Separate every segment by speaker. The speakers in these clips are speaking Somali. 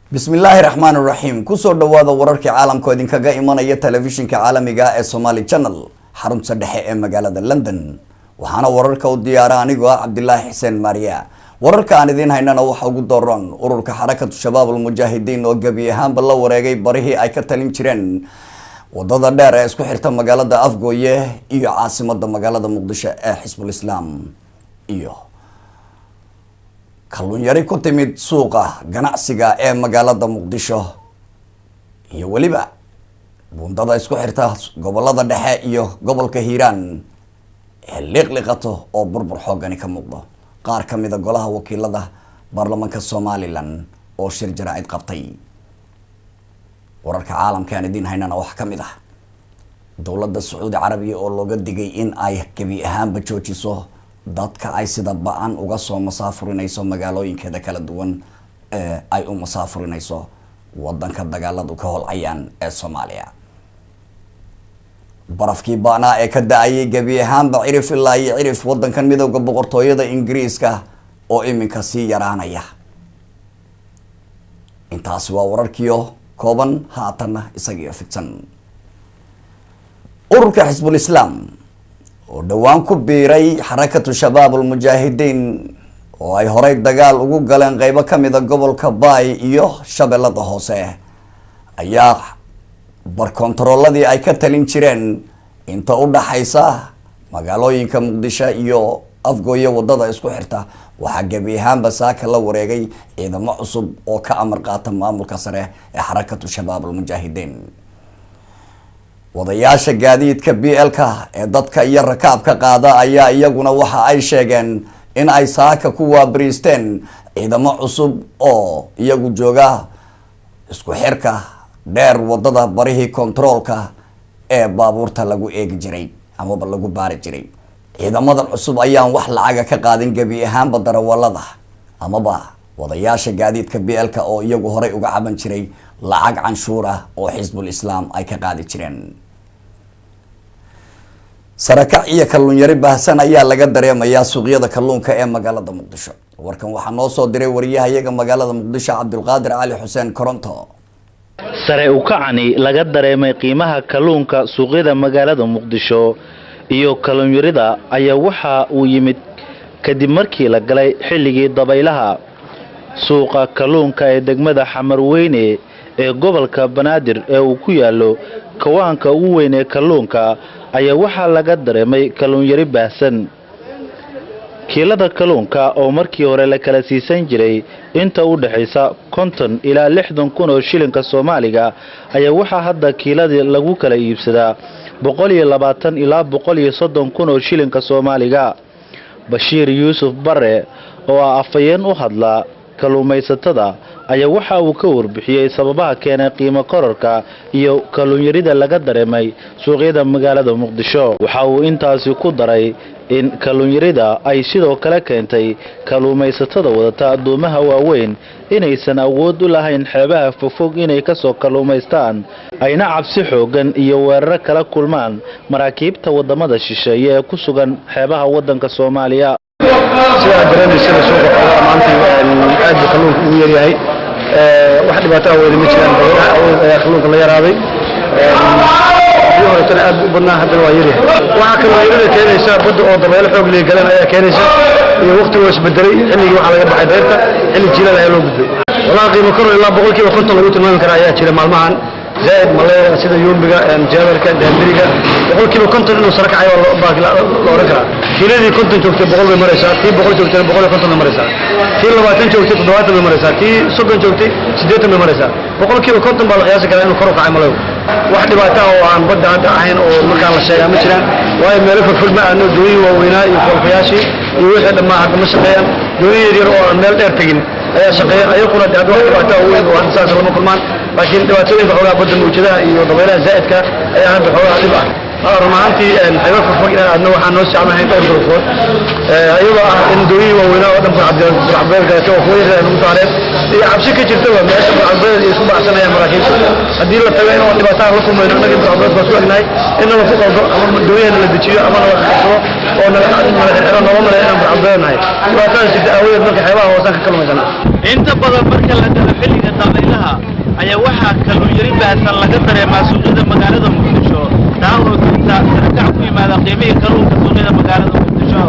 Speaker 1: Bismillaahi raxmaan raxiim. Kusoo dhawaada wararkii caalamka oo idinkaga imanaya telefishinka caalamiga ee Somali Channel, xarunta dhexe ee magaalada London. Waxaana wararka u diyaara anigoo ah Cabdilaahi Xuseen Maariya. Wararka aan idiin haynana waxa ugu dooran ururka Xarakatu Shabaab Almujaahidiin oo gebi ahaanba la wareegay barihii ay ka talin jireen wadada dheer ee isku xirta magaalada Afgooye iyo caasimada magaalada Muqdisho ee Xisbul Islaam, iyo kalluun yari ku timid suuqa ganacsiga ee magaalada Muqdisho, iyo weliba buundada isku xirta gobolada dhexe iyo gobolka Hiiraan ee liqliqato oo burbur xoogani ka muuqdo. Qaar ka mida golaha wakiilada baarlamaanka Somalilan oo shir jaraa'id qabtay. Wararka caalamka aan idiin haynana waxaa ka mid ah dowladda Sacuudi Carabiya oo looga digay in ay gebi ahaanba joojiso dadka ay sida ba-an uga soo masaafurinayso magaalooyinkeeda kala duwan ee ay u masaafurinayso wadanka dagaaladu ka holcayaan ee Soomaaliya. Barafkii ba-naa ee ka da-ayay gebi ahaanba cirif ilaa iyo cirif wadankan midooda boqortooyada Ingiriiska oo iminka sii yaraanaya. Intaasi waa wararkiio kooban, haatanna isagiio fidsan. Ururka Xisbul Islaam oo dhowaan ku biiray Xarakatu Shabaab Almujaahidiin oo ay horey dagaal ugu galeen qeybo kamida gobolka Baay iyo Shabeellada Hoose ayaa barkontarooladii ay ka talin jireen inta u dhaxaysa magaalooyinka Muqdisho iyo Afgooye wadada isku xirta waxaa gebi ahaanba saaka la wareegay ciidamo cusub oo ka amar qaata maamulka sare ee Xarakatu Shabaab Almujaahidiin. Wadayaasha gaadiidka BL-ka ee dadka iyo rakaabka qaada ayaa iyaguna waxa ay sheegeen in ay saaka ku waabariisteen ciidamo cusub oo iyagu jooga isku xirka dheer wadada barihii kontaroolka ee baabuurta lagu eegi jiray amaba lagu baari jiray. Ciidamadan cusub ayaan wax lacaga ka qaadin gebi ahaanba darawalada amaba wadayaasha gaadiidka BL-ka oo iyagu horey uga caban jiray lacag canshuur ah oo Xisbul Islaam ay ka qaadi jireen. Sarakac iyo kalluun yari baahsan ayaa laga dareemayaa suuqyada kalluunka ee magaalada Muqdisho. Warkan waxaa noo soo diray wariyahayaga magaalada Muqdisho, Cabdulqaadir Cali Xuseen Koronto.
Speaker 2: Sare u kacani laga dareemay qiimaha kalluunka suuqyada magaalada Muqdisho iyo kalluunyarida ayaa waxa uu yimid kadib markii la galay xilligii dabaylaha. Suuqa kalluunka ee degmada Xamarweyne ee gobolka Banaadir ee uu ku yaallo kawaanka ugu weyn ee kalluunka ayaa waxaa laga dareemay kalluunyari baahsan. Kiilada kalluunka oo markii hore la kala siisan jiray inta u dhexaysa 50 ilaa 60 kun oo shilinka Soomaaliga ayaa waxaa hadda kiiladii lagu kala iibsadaa 120 ilaa 130 kun oo shilinka Soomaaliga. Bashiir Yuusuf Bare oo ah afhayeen u hadla kalluumaysatada ayaa waxa uu ka warbixiyey sababaha keenay qiimo kororka iyo kalluunyarida laga dareemay suuqyada magaalada Muqdisho. Waxa uu intaasi ku daray in kalluunyarida ay sidoo kale keentay kalluumaysatada wadata addoomaha waaweyn inaysan awood u lahayn xeebaha fogfog inay kasoo kalluumaystaan, ayna cabsi xoogan iyo weeraro kala kulmaan maraakiibta wadamada shisheeye ee ku sugan xeebaha wadanka Soomaaliya.
Speaker 3: Sida aad dareemaysaba, suuqa xoolaha maanta aad buu kalluunka ugu yaryahay. Wax dhibaato ah weyna ma jiraan. Dabaylaha awood ayaa kalluunka la yaraaday. Biyo horetana aad buu u badnaa, haddana waa yaryahay. Waxaa kaloo yarada keenaysa badda oo dabaylo xoog leh galeen ayaa keenaysa, iyo waqtiga oo isbedelay. Xilligii waxaa laga baxay dayrta, xilli jiilal ayaa loo gudbay. Walaa qiimo kor ilaa 50% lagu tilmaami karaa ayaa jira maalmahan zaa'id. Maleega sida yuumbiga, jaabarka, daandiriga 50% inuu sare kacayo la oran karaa. Kiiladii 50 joogtay 100 bay maraysaa, tii 100 joogtayna 150 bay maraysaa, tii 20 joogtay 70 bay maraysaa, tii 30 joogtay 80 bay maraysaa. 50% baa la qiyaasi karaa inuu kor u kacay maleegu. Wax dhibaato ah oo aan badda hadda ahayn oo markaan la sheegaa ma jiraan, waayo meelo fogfog ma aadno. Dooyin waaweynaa iyo foolfayaashii iyo wixii dhammaa hadda ma shaqeeyaan. Dooyin yaryar oo aan meel dheer tegin ayaa shaqeeya, ayaguna de hadda wax dhibaato ah weyn oo hadda saas lama kulmaan, laakiin dhibaatooyinka xoogaa badda, mawjadaha iyo dabaylaha zaa'idka ayaa hadda xoogaa dhib ah. Run ahaantii xeebo fogfog inaan aadno waxaan noo socmahayn dhowr duruufood, iyadoo ah in dooyin waaweynaa oo dhan burcadbeed galatay oo kuwa yaryar ay nagu saareen, iyo cabsi ka jirtaba meesha burcadbeed iyo isku baxsanayaan maraakiibta. Haddii la tago in dhibaataan la kulmayno annagii burcadbeed baa isku egnahay, in nala ku qaldo ama dooyahana la dejiyo ama nala qabsado oo nala xirxiro, noola maleeyo inaan burcadbeed nahay. Dhibaatadaas jirta aawadeed marka xeebaha hoosaan ka kalluumaysanaa.
Speaker 2: Inta badan marka la galo xilliga dabaylaha Ayaa waxaa kalluun yari baahsan laga dareemaa suuqyada magaalada Muqdisho, taa oo keenta sarakac ku yimaada qiimihii kalluunka suuqyada magaalada Muqdisho.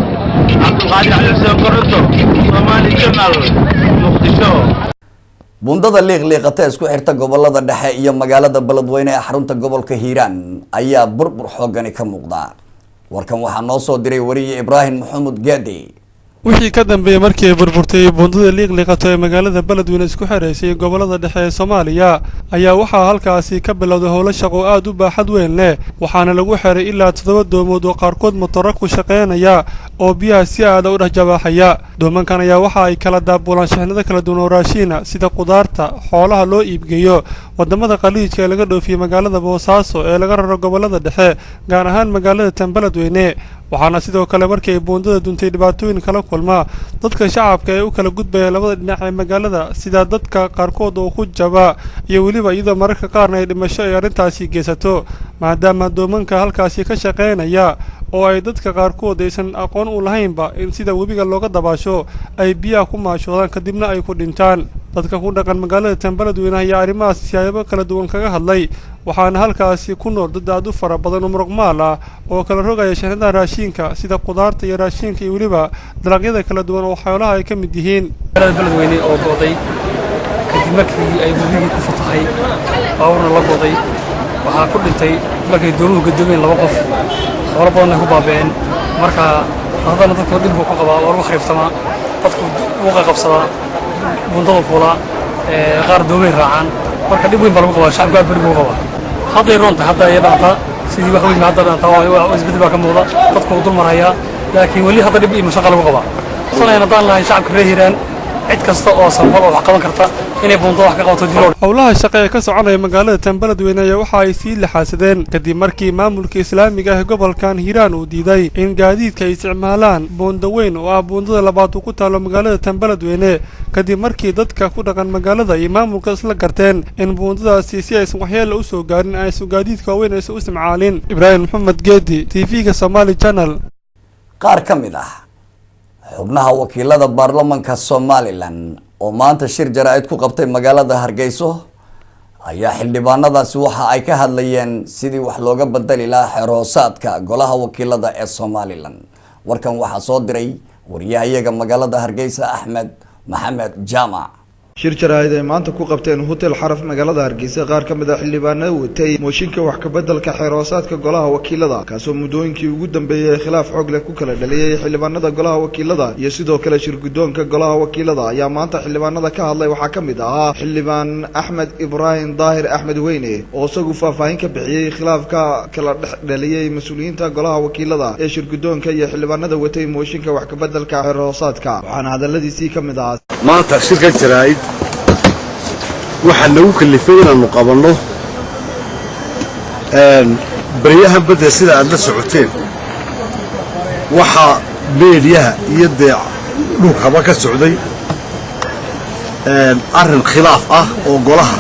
Speaker 2: Cabdulqaadir Cali Xuseen Koronto, Somali Channel, Muqdisho.
Speaker 1: Bundada liiqliiqata isku xirta gobolada dhexe iyo magaalada Beledweyne ee xarunta gobolka Hiiraan ayaa burbur xoogani ka muuqda. Warkan waxaa noo soo diray wariye Ibraahim Maxamed Gaadi.
Speaker 4: Wixii ka dambeeyey markii ay burburtay buundada liiqliiqato ee magaalada Beledweyne isku xiraysay gobolada dhexe ee Soomaaliya, ayaa waxaa halkaasi ka bilowday howlo shaqo aad u baaxad weyn leh, waxaana lagu xiray ilaa 7 doomood oo qaarkood motoro ku shaqaynaya oo biyaha si aada u dhex jabaaxaya. Doomankan ayaa waxa ay kala daabulaan shixnado kala duwan oo raashiina, sida qudaarta, xoolaha loo iibgeeyo wadamada Khaliijka ee laga dhoofiyey magaalada Boosaaso ee laga raro gobolada dhexe, gaar ahaan magaalada tan Beledweyne. Waxaana sidoo kale markii ay buundada duntay dhibaatooyin kala kulma dadka shacabka ee u kala gudbaya labada dhinac ee magaalada, sida dadka qaarkood oo ku jaba iyo weliba iyadoo mararka qaarna ay dhimasho ay arrintaasi geysato, maadaama doomanka halkaasi ka shaqaynaya oo ay dadka qaarkood aysan aqoon u lahaynba in sida webiga looga dabaasho ay biyaha ku maashoodaan, kadibna ay ku dhintaan. Dadka ku dhaqan magaalada tan Beledweyne ayaa arrimahaas siyaabo kala duwan kaga hadlay, waxaana halkaasi ku nool dad aad u fara badan oo muruqmaal ah oo kala rogaya shixnadaha raashinka, sida qudaarta iyo raashinka iyo weliba dalagyada kala duwan oo xoolaha ay ka mid yihiin.
Speaker 5: Magaalada Beledweyne oo go'day kadib markii ay webigii ku fatahay, baabuurna la go'day, waxaa ku dhintay markay doomuhu gadoomeen 2 qof, xoolo badanna ku baaba'een. Marka haddana dadku dhib buu ku qabaa, waa lagu khariiftamaa, dadku wuu qaqabsadaa, buundada fuulaa, qaar doomay raacaan. Marka dhib weyn baa lagu qabaa, shacabku aad baa dhib ugu qabaa. Hadday roon tahay, hadda ayay dhaantaa, sidii wax weyn hadda dhaantaa, waa isbeddel baa ka muuqda, dadku wuu dul marayaa, laakiin weli hadda dhib iyo mashaqa lagu qabaa. Sanayn haddaan lahayn shacabka reer Hiiraan, cid kasta oo samfal oo wax qaban karta inay buundada wax ka qabato dib loo.
Speaker 4: Howlaha shaqo ee ka soconaya magaalada tan Beledweyne ayaa waxa ay sii lixaasadeen kadib markii maamulka islaamiga ah ee gobolkan Hiiraan uu diiday in gaadiidka ay isticmaalaan buunda weyn oo ah buundada labaad uu ku taalo magaalada tan Beledweyne, kadib markii dadka ku dhaqan magaalada iyo maamulka isla garteen in buundadaasi si aysan waxyeello u soo gaarin aysan gaadiidka waaweyn aysan u isticmaalin. Ibraahim Maxamed Geedi, TV-ga Somali Channel.
Speaker 1: Qaar ka mid ah xubnaha wakiilada baarlamanka Somaliland oo maanta shir jaraa'id ku qabtay magaalada Hargeyso ayaa xildhibaanadaasi waxa ay ka hadlayeen sidii wax looga bedeli lahaa xeer hoosaadka golaha wakiilada ee Somaliland. Warkan waxaa soo diray wariyahayaga magaalada Hargeysa, Axmed Maxamed Jaamac.
Speaker 6: Shir jaraa'id ay maanta ku qabteen Hotel Xaraf magaalada Hargeysa qaar ka mid ah xildhibaanada watay mooshinka wax ka beddelka xeer hoosaadka golaha wakiilada, kaasoo muddooyinkii ugu dambeeyey khilaaf xoog leh ku kala dhaliyey xildhibaanada golaha wakiilada iyo sidoo kale shir guddoonka golaha wakiilada, ayaa maanta xildhibaanada ka hadlay waxaa ka mid ahaa xildhibaan Axmed Ibraahim Daahir Axmed Weyne, oo isagu faahfaahin ka bixiyey khilaafka kala dhex dhaliyey mas-uuliyiinta golaha wakiilada ee shir guddoonka iyo xildhibaanada watay mooshinka wax ka beddelka xeer hoosaadka, waxaana hadalladiisii ka mid ahaa:
Speaker 7: Maanta shirka jaraa'id waxaa nagu kalifay inaannu qabanno baryahan badda. Sida aad la socoteen, waxaa meediyaha iyo dee dhulkaba ka socday arrin khilaaf ah oo golaha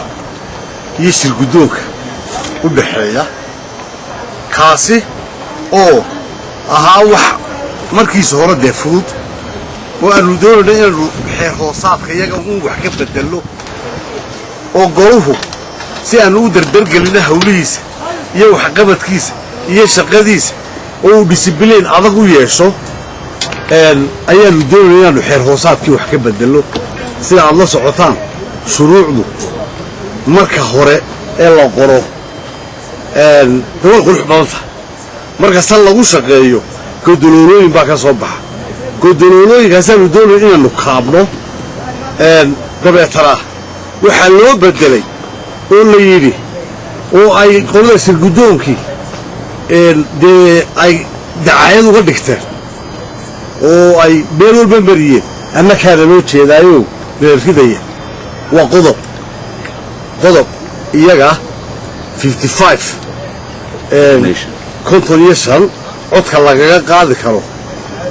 Speaker 7: iyo shirguddoonka u dhaxeeya, kaasi oo ahaa wax markiisa hore dee fudud oo aanu doonayno inaannu xeer hoosaadka iyaga uun wax ka bedelno, oo goluhu si aanu u dardargelino hawlihiisa iyo waxqabadkiisa iyo shaqadiisa oo uu discipline adag u yeesho, ayaanu doonayna inaannu xeer hoosaadkii wax ka bedelno. Sida aad la socotaan, shuruucdu marka hore ee la qoro de way qurux badan tahay, marka san lagu shaqeeyo godoloolooyin baa ka soo baxa. Godoloolooyinkaasaanu doonayna inaannu kaabno. Dabeetana waxaa loo bedelay oo la yidhi oo ay qolada shirguddoonkii dee ay dacaayad uga dhigteen oo ay meel walba mariyeen annakaana loo jeedaayo reerridaya. Waa qodob iyaga 55, 55 codka lagaga qaadi karo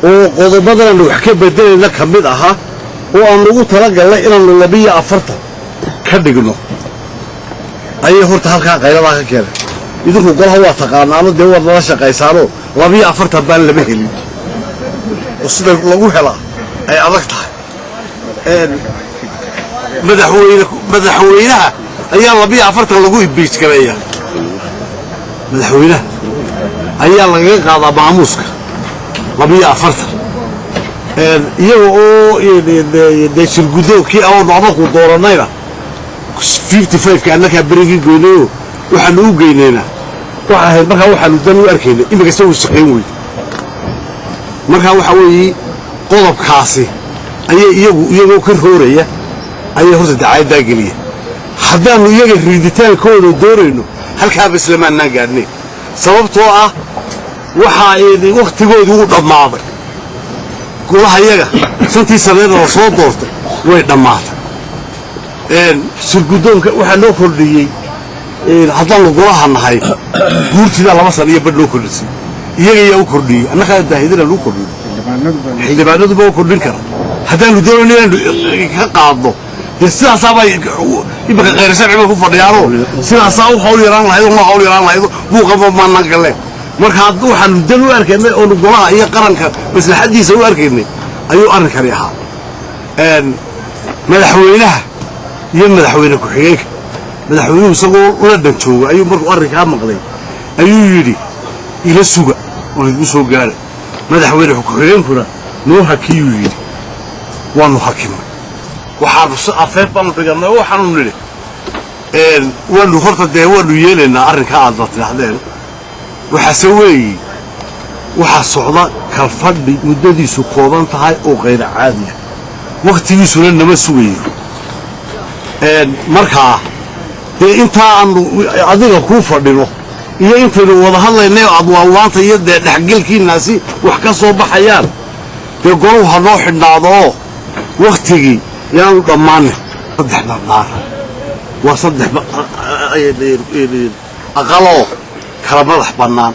Speaker 7: oo qodobadan aanu wax ka bedelayna ka mid ahaa, oo aan ugu talagalnay inaannu 42 ka dhigno, ayay horta halkaa qayladaa ka keenay. Idinku golaha waa taqaanaano, dee waad nala shaqaysaanoo 42 baan lama helin oo sida lagu helaa ay adag tahay. Madaxweyne, madaxweynaha Ayaa 42 lagu impeach gareeya, madaxweynaha ayaa lagaga qaadaa maamuuska 42, iyaga oo dee shirguddoonkii aanu anaku dooranayna 55-ka annakaa berigii goynayo waxaanu u geynayna waxa ahayd. Markaa waxaanu dan u arkaynay imika isagu shaqayn weyde. Markaa waxa weeye qodobkaasi ayay iyagu iyagoo ka rooraya ayay horta dacaayaddaa geliya. Haddaannu iyaga riiditaankooda doonayno, halkaaba islamaannaan gaadhnay, sababtoo ah waxaa wakhtigoodii u dhammaaday. Golaha iyaga 5-tii saneedna la soo doortay way dhammaatay. Shirguddoonka waxaa noo kordhiyey, haddaannu golaha nahay, guurtidaa 2 sana iyo badh noo kordhisay. Iyaga yaa u kordhiyey? Annagaa daahidana lagu kordhiyo, xildhibaanaduba u kordhin kara. Haddaannu doonayno inaanu ka qaadno, dee sidaasaabay imika khayr sharci bay ku fadhiyaanoo sidaasaa u hawl yaraan lahayd oo hawl yaraan lahayd buuqaba maanaan galeen. Marka waxaanu dan u arkaynay oonu golaha iyo qaranka maslaxaddiisa u arkaynay ayuu arrinkani ahaa. Madaxweynaha iyo madaxweyne ku-xigeenka, madaxweynuhu isagoo London jooga ayuu markuu arrinkaa maqlay ayuu yidhi, "Ila suga oo idinku soo gaara." Madaxweyne ku-xigeenkuna noo hakiyuu yidhi. Waanu hakinay, waxaanu afeef baanu dhigannay oo waxaanu nidhi, waanu horta dee waanu yeelaynaa arrinkaa aad la tidhahdeen. Waxaase weeye waxaa socda kalfadhi muddadiisu kooban tahay oo qayra caadi ah, wakhtigiisuna nama sugayo. Markaa dee intaa aanu adiga kuu fadhino iyo intaynu wada hadlaynay aad waanwaanta iyo dee dhexgelkiinaasi wax ka soo baxayaan, dee golahu ha noo xidhnaado oo wakhtigii yaanu dhammaanin. Saddex dhardhaar waa saddex aqaloo kala madax bannaan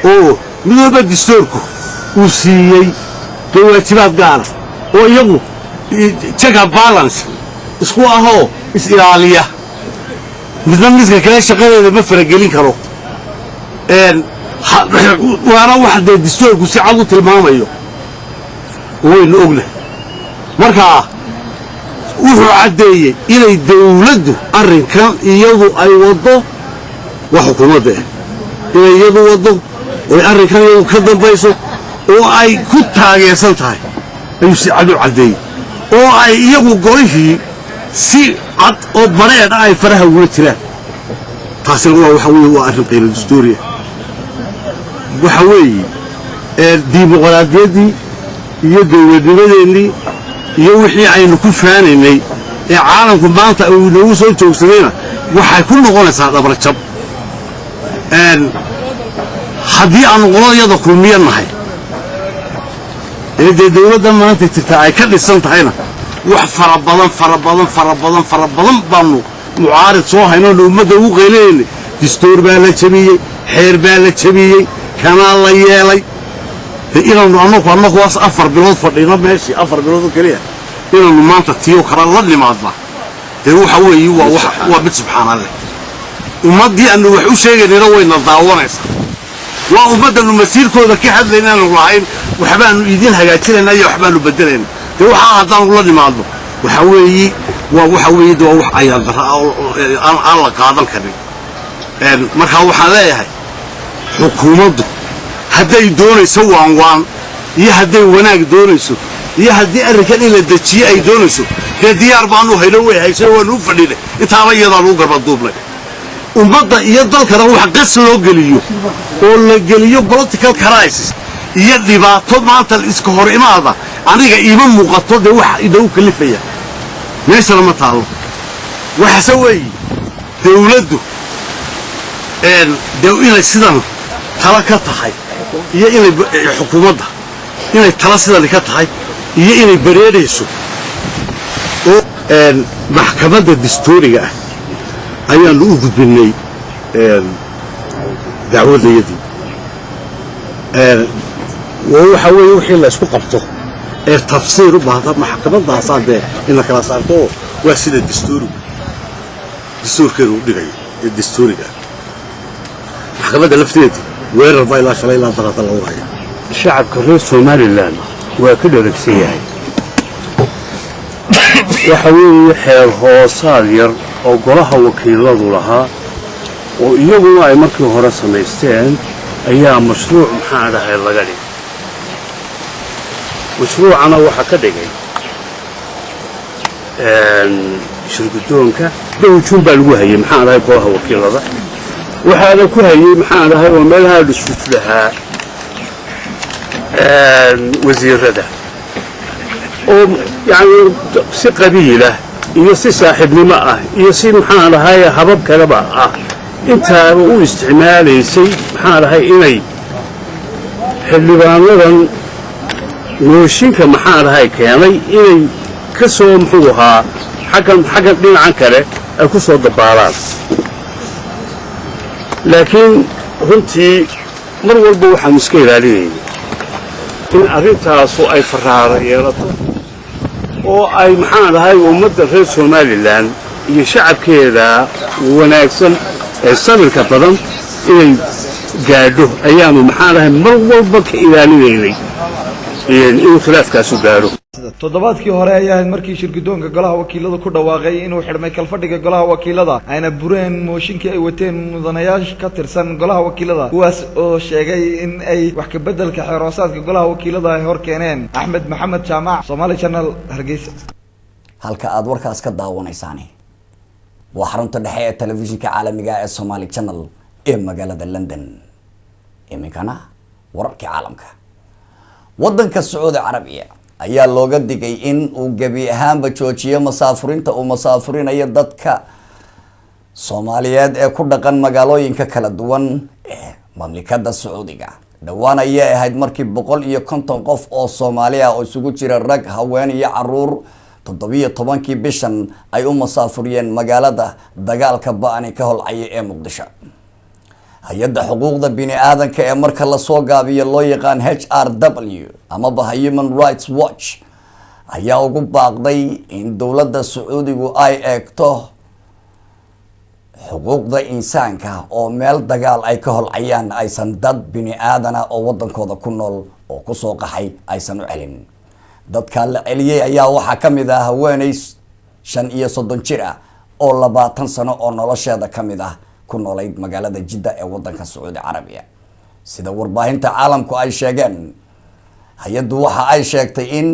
Speaker 7: oo midooba distoorku uu siiyey dee waajibaad gaara oo iyagu check and balance isku ahoo is ilaaliya. Midna midka kale shaqadeeda ma faragelin karo, waana wax dee distoorku si cad u tilmaamayo, waynu ognahay. Markaa wuxuu caddeeyey inay dawladdu arrinkan iyadu ay waddo, waa xukuumadda ah, inay iyadu waddo oy arrinkan iyadu ka dambayso oo ay ku taageersan tahay ayuu si cad u caddeeyey, oo ay iyagu golihii si cad oo bareedh ah ay faraha ugula jiraan. Taasina waa waxa weeye waa arrin qaylo dastuuri ah. Waxa weeye dimuqraadiyaddii iyo dowladnimadeennii iyo wixii aynu ku faanaynay ee caalamku maanta uu inoogu soo joogsadayna waxay ku noqonaysaa dhabarjab. Haddii aanu qoladayada Kulmiya nahay ee dee dowladda maanta jirta ay ka dhisan tahayna, wax fara badan, fara badan, fara badan, fara badan baanu mucaarid soo haynoonu ummadda ugu qaylinayna. Distoor baa la jabiyey, xeer baa la jabiyey, kanaa la yeelay. Dee inaanu annagu 4 bilood fadhino meeshii, 4 bilood oo keliya, inaanu maanta tiyo kala la nimaadna, dee waxa weeye waa mid subxaana leh. Ummaddii aanu wax u sheegaynayna wayna daawanaysaa. Waa ummaddanu masiirkooda ka hadlaynaanu lahayn waxbaanu idin hagaajinayna iyo waxbaanu bedelayna. Dee waxaa haddaanu la nimaadno, waxa weeye waa waxa weeye de waa wax ayaan darra ah oo aan la qaadan karin. Markaa waxaan leeyahay, xukuumaddu hadday doonayso waan waan iyo hadday wanaag doonayso iyo haddii arrinkan in la dejiyo ay doonayso, dee diyaar baanu hayno, way hayso, waanu u fadhinay intaaba iyadaanu u garbaduubnay. Ummadda iyo dalkana wax qas loo geliyo oo la geliyo political crisis iyo dhibaato maanta iska hor imaada aniga iima muuqato. Dee wax inagu kalifaya meeshana ma taallo. Waxase weeye dawladdu dee inay sidan tala ka tahay iyo inay xukuumadda inay tala sidani ka tahay iyo inay bareerayso oo maxkamadda dastuuriga ah ayaanu u gudbinay dacwadayadii. Waxa weeye wixii la isku qabto ee tafsiir u baahda maxkamadaasaa dee in la kala saarto oo waa sida dastuurigu dastuurkeenu u dhigayo ee dastuuriga ah. Maxkamadda lafteedu weerar baa ilaa shalay ilaa darata lagu haya.
Speaker 8: Shacabka reer Somaliland waa ka dheragsan yahay. Waxa weeye xeer hoosaad yar oo golaha wakiiladu lahaa oo iyaguna ay markii hore samaysteen ayaa mashruuc maxaan dhahay laga dhigay. Mashruucana waxaa ka dhigay shirguddoonka. Dhowjuun baa lagu hayay maxaan dhahay golaha wakiilada, waxaana ku hayay maxaan dhahay oo meelaha dhusdhuslahaa wasiirada oo yacni si qabiilah iyo si saaxiibnimo ah iyo si maxaan dhahay habab kaleba ah intaaba u isticmaalaysay maxaan dhahay inay xildhibaanadan mooshinka maxaan dhahay keenay inay ka soo muxuu ahaa xaggan dhinacan kale ay ku soo dabaalaan. Laakiin runtii mar walba waxaanu iska ilaalinayna in arrintaasu ay faraara yeelato oo ay maxaan dhahay ummadda reer Somalilan iyo shacabkeeda wanaagsan ee sabirka badan inay gaadho ayaanu maxaan dhahay mar walba ka ilaalinaynay inuu khilaafkaasu gaadho.
Speaker 6: Toddobaadkii hore ayaa ahayd markii shirguddoonka golaha wakiilada ku dhawaaqay inuu xidhmay kalfadhiga golaha wakiilada, ayna bureen mooshinkii ay wateen mudanayaasha ka tirsan golaha wakiilada, kuwaas oo sheegay in ay wax kabeddelka xeeroosaadka golaha wakiilada ay hor keeneen. Axmed Maxamed Jaamac, Somali Channel, Hargeysa.
Speaker 1: Halka aada warkaas ka daawanaysaani waa xarunta dhexe ee telefishinka caalamiga ee Somali Channel ee magaalada London. Iminkana wararkii caalamka. Wadanka Sacuudi Carabiya ayaa looga digay in uu gebi ahaanba joojiyo masaafurinta uu masaafurinayo dadka Soomaaliyeed ee ku dhaqan magaalooyinka kala duwan ee mamlikada Sacuudiga. Dhowaan ayay ahayd markii 150 qof oo Soomaali ah oo isugu jira rag, haween iyo caruur 17-kii bishan ay u masaafuriyeen magaalada dagaalka ba-ani ka holcaya ee Muqdisho. Hay-adda xuquuqda bini aadanka ee marka lasoo gaabiyo loo yaqaan HRW amaba Human Rights Watch ayaa ugu baaqday in dowladda Sacuudigu ay eegto xuquuqda insaanka oo meel dagaal ay ka holcayaan aysan dad bini aadana oo wadankooda ku nool oo kusoo qaxay aysan u celin. Dadka la celiyey ayaa waxaa ka mid ah haweeney 35 jir ah oo 20 sano oo nolosheeda ka mid ah ku noolayd magaalada Jidda ee wadanka Sacuudi Carabiya. Sida warbaahinta caalamku ay sheegeen, hay-addu waxa ay sheegtay in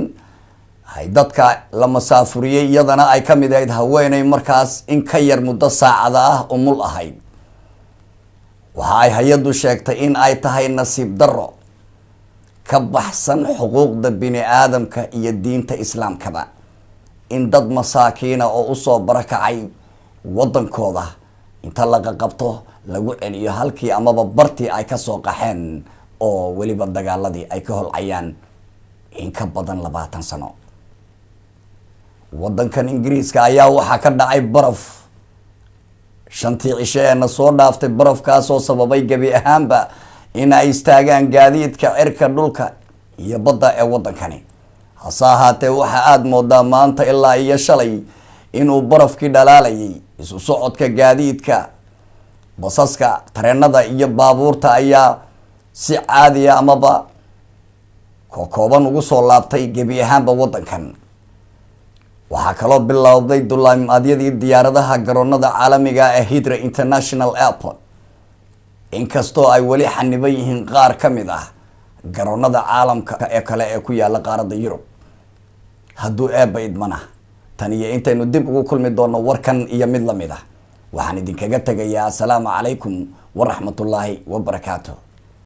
Speaker 1: ay dadka la masaafuriyey iyadana ay ka mid ahayd haweeney markaas in ka yar muddo saacada ah umul ahayd. Waxa ay hay-addu sheegtay in ay tahay nasiib darro ka baxsan xuquuqda bini aadamka iyo diinta islaamkaba in dad masaakiina oo usoo barakacay wadankooda inta laga qabto lagu celiyo halkii amaba bartii ay kasoo qaxeen oo weliba dagaaladii ay ka holcayaan in ka badan 20 sano. Wadankan Ingiriiska ayaa waxaa ka dhacay baraf 5tii cisho ee na soo dhaaftay, barafkaasoo sababay gebi ahaanba in ay istaagaan gaadiidka cirka, dhulka iyo badda ee wadankani. Hase ahaatee waxaa aada moodaa maanta ilaa iyo shalay inuu barafkii dhalaalayay. Isu socodka gaadiidka, basaska, tareenada iyo baabuurta ayaa si caadiya amaba kokooban ugu soo laabtay gebi ahaanba wadankan. Waxaa kaloo bilowday dullaamaadyadii diyaaradaha garoonada caalamiga ee Heathrow International Airport, inkastoo ay weli xaniban yihiin qaar ka mid ah garoonada caalamka ee kale ee ku yaala qaaradda Yurub. Hadduu eebba idmana, tan iyo intaynu dib ugu kulmi doono warkan iyo mid lamid ah, waxaan idinkaga tegayaa asalaamu calaykum waraxmatullaahi wabarakaatu.